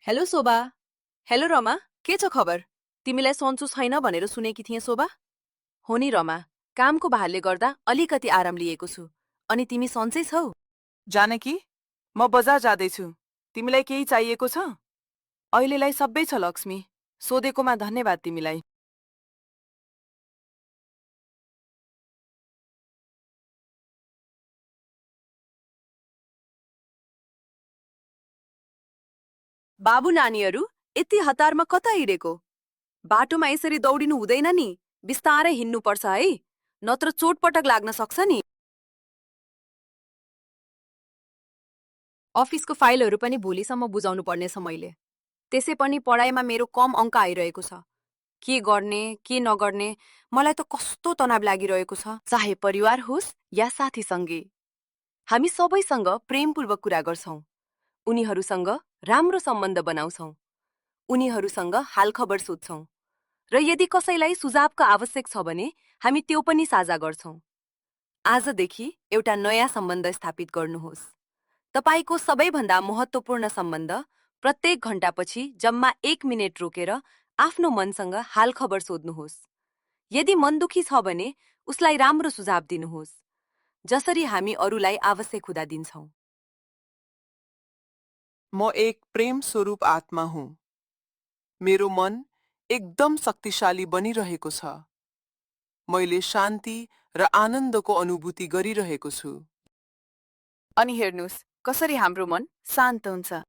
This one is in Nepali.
हेलो शोभा। हेलो रमा, के छ खबर? तिमीलाई सन्चो छैन भनेर सुनेकी थिएँ शोभा। हो नि रमा, कामको भारले गर्दा अलिकति आराम लिएको छु। अनि तिमी सन्चै छौ? जानकी, म बजार जाँदैछु। तिमीलाई केही चाहिएको छ? अहिलेलाई सबै छ लक्ष्मी। सोधेकोमा धन्यवाद तिमीलाई। बाबु नानीहरू, यति हतारमा कता हिँडेको? बाटोमा यसरी दौडिनु हुँदैन नि, बिस्तारै हिँड्नुपर्छ है, नत्र चोटपटक लाग्न सक्छ नि। अफिसको फाइलहरू पनि भोलिसम्म बुझाउनु पर्नेछ मैले। त्यसै पनि पढाइमा मेरो कम अङ्क आइरहेको छ। के गर्ने के नगर्ने मलाई त कस्तो तनाव लागिरहेको छ, चाहे परिवार होस् या साथीसँगै। हामी सबैसँग प्रेमपूर्वक कुरा गर्छौं, उनीहरूसँग राम्रो सम्बन्ध बनाउँछौं, उनीहरूसँग हालखबर सोध्छौं र यदि कसैलाई सुझावको आवश्यक छ भने हामी त्यो पनि साझा गर्छौं। आजदेखि एउटा नयाँ सम्बन्ध स्थापित गर्नुहोस्। तपाईको सबैभन्दा महत्त्वपूर्ण सम्बन्ध प्रत्येक घण्टापछि जम्मा 1 मिनेट रोकेर आफ्नो मनसँग हालखबर सोध्नुहोस्। यदि मन दुखी छ भने उसलाई राम्रो सुझाव दिनुहोस्, जसरी हामी अरूलाई आवश्यक हुँदा दिन्छौं। म एक प्रेम स्वरूप आत्मा हुँ। मेरो मन एकदम शक्तिशाली बनिरहेको छ। मैले शान्ति र आनन्दको अनुभूति गरिरहेको छु। अनि हेर्नुस् कसरी हाम्रो मन शान्त हुन्छ।